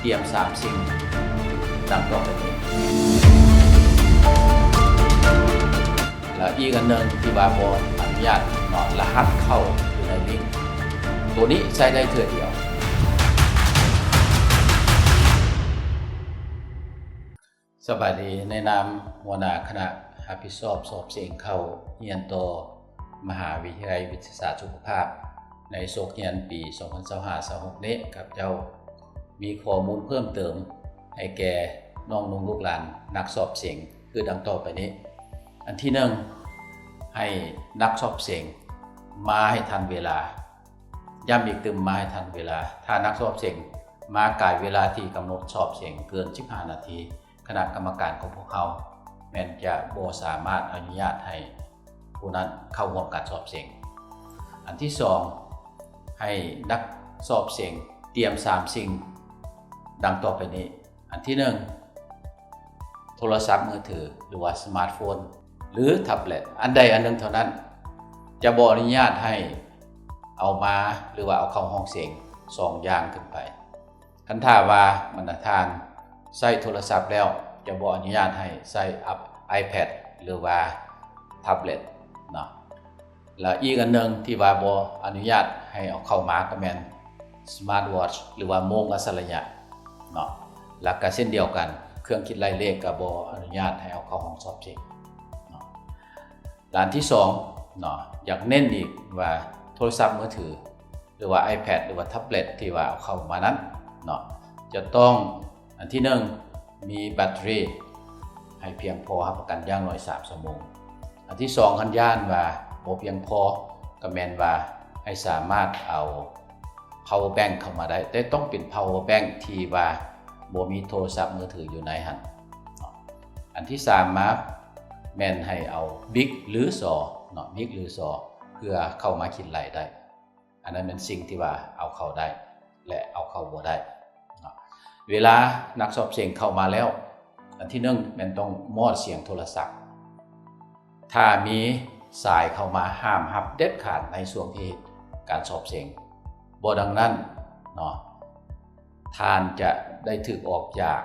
ຕຽມສາມສິ່ງດັ່ງຕໍ່ໄປນີ້. ແລ້ວອີກອັນໜຶ່ງທີ່ວ່າບໍ່ອະນຸຍາດເນາະ, ລະຫັດເຂົ້າຢູ່ໃນລິ້ງ ໂຕນີ້ໃຊ້ໄດ້ເທື່ອດຽວ. ສະບາຍດີ, ໃນນາມຫົວໜ້າຄະນະຮັບຜິດຊອບສອບເສັງເຂົ້າຮຽນຕໍ່ມະຫາວິທະຍາໄລວິທະຍາສາດສຸຂະພາບ ໃນສົກຮຽນປີສອງພັນຊາວຫ້າ ຊາວຫົກນີ້, ຂ້າພະເຈົ້າມີຂໍ້ມູນເພີ່ມເຕີມໃຫ້ແກ່ນ້ອງນຸ່ງລູກຫຼານນັກສອບເສັງ ຄືດັ່ງຕໍ່ໄປນີ້. ອັນທີໜຶ່ງ, ໃຫ້ນັກສອບເສັງມາໃຫ້ທັນເວລາ. ຢ້ຳອີກຕື່ມ, ມາໃຫ້ທັນເວລາ. ຖ້ານັກສອບເສັງມາກາຍເວລາທີ່ກຳນົດສອບເສັງເກີນສິບຫ້ານາທີ, ຄະນະກຳມະການຂອງພວກເຮົາແມ່ນຈະບໍ່ສາມາດອະນຸຍາດໃຫ້ຜູ້ນັ້ນເຂົ້າຮ່ວມການສອບເສັງ. ອັນທີສອງ, ໃຫ້ນັກສອບເສັງຕຽມສາມສິ່ງດັ່ງຕໍ່ໄປນີ້. ອັນທີໜຶ່ງ, ໂທລະສັບມືຖື ຫຼືວ່າສະມາດໂຟນ ຫຼືແທັບເລັດ ອັນໃດອັນໜຶ່ງເທົ່ານັ້ນ. ຈະບໍ່ອະນຸຍາດໃຫ້ເອົາມາ ຫຼືວ່າເອົາເຂົ້າຫ້ອງເສັງສອງຢ່າງຂຶ້ນໄປ. ຄັນຖ້າວ່າບັນດາທ່ານໃຊ້ໂທລະສັບແລ້ວ, ຈະບໍ່ອະນຸຍາດໃຫ້ໃຊ້ iPad ຫຼືວ່າແທັບເລັດເນາະ. ແລ້ວອີກອັນໜຶ່ງທີ່ວ່າບໍ່ອະນຸຍາດໃຫ້ເອົາເຂົ້າມາກໍແມ່ນສະມາດວອດ ຫຼືວ່າໂມງອັດສະລະຍະເນາະ. ແລ້ວກໍເຊັ່ນດຽວກັນ, ເຄື່ອງຄິດໄລ່ເລກກໍບໍ່ອະນຸຍາດໃຫ້ເອົາເຂົ້າຫ້ອງສອບເສັງເນາະ. ແລະ ອັນທີສອງເນາະ, ຢາກເນັ້ນອີກວ່າໂທລະສັບມືຖື ຫຼືວ່າ iPad ຫຼືວ່າແທັບເລັດທີ່ວ່າເອົາເຂົ້າມານັ້ນເນາະ, ຈະຕ້ອງ ອັນທີໜຶ່ງ, ມີແບັດເຕີຣີໃຫ້ພຽງພໍຮັບປະກັນຢ່າງໜ້ອຍສາມຊົ່ວໂມງ. ອັນທີສອງ, ຄັນຢ້ານວ່າບໍ່ພຽງພໍ, ກໍແມ່ນວ່າໃຫ້ສາມາດເອົາ power bank ເຂົ້າມາໄດ້, ແຕ່ຕ້ອງເປັນ power bank ທີ່ວ່າບໍ່ມີໂທລະສັບມືຖືຢູ່ໃນຫັ້ນເນາະ. ອັນທີສາມມາ, ແມ່ນໃຫ້ເອົາບິກ ຫຼື ຊໍເນາະ, ບິກ ຫຼື ຊໍ ເພື່ອເຂົ້າມາຄິດໄລ່ໄດ້. ອັນນັ້ນແມ່ນສິ່ງທີ່ວ່າເອົາເຂົ້າໄດ້ ແລະ ເອົາເຂົ້າບໍ່ໄດ້ເນາະ. ເວລານັກສອບເສັງເຂົ້າມາແລ້ວ, ອັນທີໜຶ່ງແມ່ນຕ້ອງມອດສຽງໂທລະສັບ. ຖ້າມີສາຍເຂົ້າມາ, ຫ້າມຮັບເດັດຂາດໃນຊ່ວງທີ່ເຮັດການສອບເສັງ. ບໍ່ດັ່ງນັ້ນເນາະ, ທ່ານຈະໄດ້ຖືກອອກຈາກ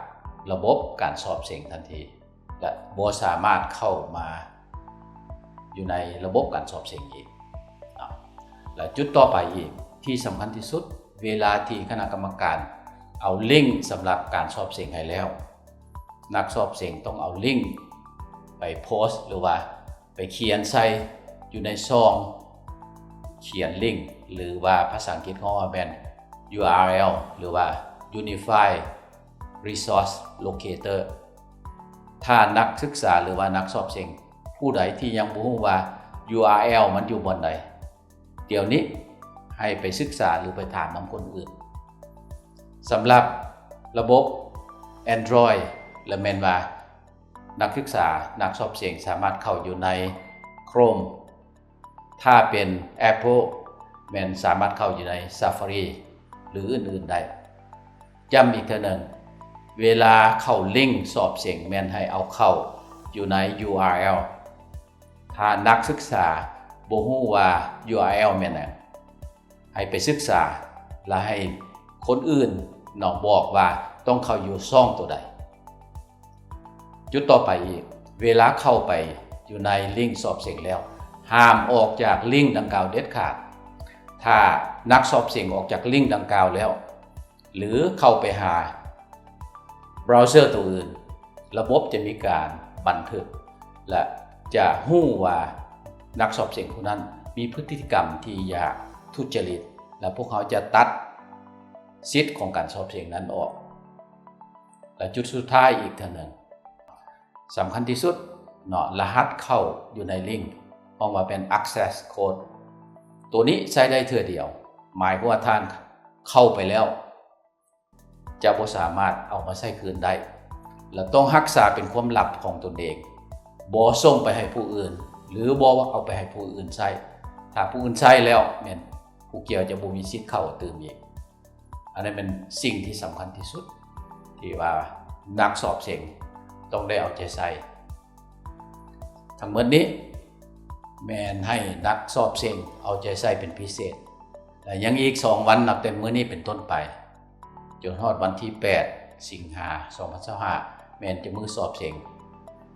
ລະບົບການສອບເສັງທັນທີ ແລະ ບໍ່ສາມາດເຂົ້າມາຢູ່ໃນລະບົບການສອບເສັງອີກເນາະ. ແລະ ຈຸດຕໍ່ໄປອີກທີ່ສຳຄັນທີ່ສຸດ, ເວລາທີ່ຄະນະກຳມະການເອົາລິ້ງສຳລັບການສອບເສັງໃຫ້ແລ້ວ, ນັກສອບເສັງຕ້ອງເອົາລິ້ງໄປໂພສ ຫຼືວ່າໄປຂຽນໃສ່ຢູ່ໃນຊ່ອງຂຽນລິ້ງ ຫຼືວ່າພາສາອັງກິດເຮົາວ່າແມ່ນ URL ຫຼືວ່າ Unified Resource Locator. ຖ້ານັກສຶກສາ ຫຼືວ່ານັກສອບເສັງຜູ້ໃດທີ່ຍັງບໍ່ຮູ້ວ່າ URL ມັນຢູ່ບ່ອນໃດ, ດຽວນີ້ໃຫ້ໄປສຶກສາ ຫຼື ໄປຖາມນຳຄົນອື່ນ. ສຳລັບລະບົບ Android ລະແມ່ນວ່ານັກສຶກສາ, ນັກສອບເສັງສາມາດເຂົ້າຢູ່ໃນ Chrome. ຖ້າເປັນ Apple ແມ່ນສາມາດເຂົ້າຢູ່ໃນ Safari ຫຼື ອື່ນໆໄດ້. ຢ້ຳອີກເທື່ອໜຶ່ງ, ເວລາເຂົ້າລິ້ງສອບເສັງແມ່ນໃຫ້ເອົາເຂົ້າຢູ່ໃນ URL. ຖ້ານັກສຶກສາບໍ່ຮູ້ວ່າ URL ແມ່ນຫຍັງ, ໃຫ້ໄປສຶກສາ ແລະ ໃຫ້ຄົນອື່ນເນາະ ບອກວ່າຕ້ອງເຂົ້າຢູ່ຊ່ອງໂຕໃດ. ຈຸດຕໍ່ໄປອີກ, ເວລາເຂົ້າໄປຢູ່ໃນລິ້ງສອບເສັງແລ້ວ, ຫ້າມອອກຈາກລິ້ງດັ່ງກ່າວເດັດຂາດ. ຖ້ານັກສອບເສັງອອກຈາກລິ້ງດັ່ງກ່າວແລ້ວ ຫຼື ເຂົ້າໄປຫາ browser ໂຕອື່ນ, ລະບົບຈະມີການບັນທຶກ ແລະ ຈະຮູ້ວ່ານັກສອບເສັງຜູ້ນັ້ນມີພຶດຕິກຳທີ່ຢາກທຸດຈະລິດ ແລະ ພວກເຮົາຈະຕັດສິດຂອງການສອບເສັງນັ້ນອອກ. ແລະ ຈຸດສຸດທ້າຍອີກເທື່ອໜຶ່ງ, ສຳຄັນທີ່ສຸດເນາະ, ລະຫັດເຂົ້າຢູ່ໃນລິ້ງ ເຮົາວ່າເປັນ access code. ໂຕນີ້ໃຊ້ໄດ້ເທື່ອດຽວ, ໝາຍຄວາມວ່າທ່ານເຂົ້າໄປແລ້ວ ຈະບໍ່ສາມາດເອົາມາໃຊ້ຄືນໄດ້ ແລະ ຕ້ອງຮັກສາເປັນຄວາມລັບຂອງຕົນເອງ, ບໍ່ສົ່ງໄປໃຫ້ຜູ້ອື່ນ ຫຼື ບໍ່ເອົາໄປໃຫ້ຜູ້ອື່ນໃຊ້. ຖ້າຜູ້ອື່ນໃຊ້ແລ້ວ ແມ່ນຜູ້ກ່ຽວຈະບໍ່ມີສິດເຂົ້າຕື່ມອີກ. ອັນນັ້ນແມ່ນສິ່ງທີ່ສຳຄັນທີ່ສຸດ ທີ່ວ່ານັກສອບເສັງຕ້ອງໄດ້ເອົາໃຈໃສ່. ທັງໝົດນີ້ແມ່ນໃຫ້ນັກສອບເສັງເອົາໃຈໃສ່ເປັນພິເສດ. ແລະ ຍັງອີກສອງວັນນັບແຕ່ມື້ນີ້ເປັນຕົ້ນໄປ, ຈົນຮອດວັນທີແປດ ສິງຫາ ສອງພັນຊາວຫ້າ ແມ່ນຈະມື້ສອບເສັງ.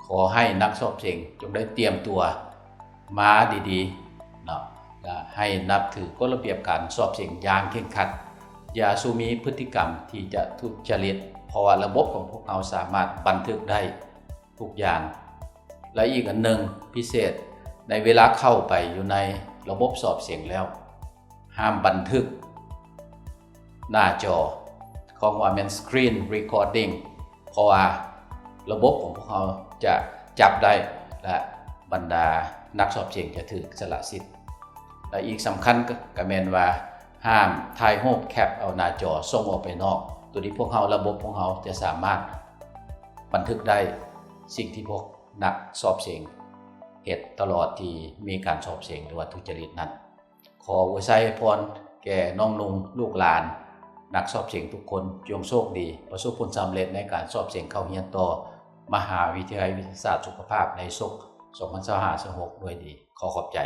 ຂໍໃຫ້ນັກສອບເສັງຈົ່ງໄດ້ຕຽມຕົວມາດີໆເນາະ ແລະ ໃຫ້ນັບຖືກົດລະບຽບການສອບເສັງຢ່າງເຄັ່ງຄັດ. ຢ່າສູ່ມີພຶດຕິກຳທີ່ຈະທຸດຈະລິດ ເພາະວ່າລະບົບຂອງພວກເຮົາສາມາດບັນທຶກໄດ້ທຸກຢ່າງ. ແລະ ອີກອັນໜຶ່ງພິເສດ ໃນເວລາເຂົ້າໄປຢູ່ໃນລະບົບສອບເສັງແລ້ວ ຫ້າມບັນທຶກໜ້າຈໍ ຂອງວ່າແມ່ນ screen recording ເພາະວ່າລະບົບຂອງພວກເຮົາຈະຈັບໄດ້ ແລະ ບັນດານັກສອບເສັງຈະຖືກສະຫຼະສິດ. ແລະ ອີກສຳຄັນກໍແມ່ນວ່າ ຫ້າມຖ່າຍຮູບແຄບເອົາໜ້າຈໍສົ່ງອອກໄປນອກ. ໂຕນີ້ພວກເຮົາ ລະບົບຂອງເຮົາຈະສາມາດບັນທຶກໄດ້ສິ່ງທີ່ພວກນັກສອບເສັງເຮັດຕະຫຼອດທີ່ມີການສອບເສັງ ຫຼືວ່າທຸດຈະລິດນັ້ນ. ຂໍອວຍໄຊໃຫ້ພອນແກ່ນ້ອງນຸ່ງ ລູກຫຼານ ນັກສອບເສັງທຸກຄົນ ຈົ່ງໂຊກດີ ປະສົບຜົນສຳເລັດໃນການສອບເສັງເຂົ້າຮຽນຕໍ່ມະຫາວິທະຍາໄລວິທະຍາສາດສຸຂະພາບໃນສົກ ສອງພັນຊາວຫ້າ ສອງພັນຊາວຫົກ ດ້ວຍດີ. ຂໍຂອບໃຈ.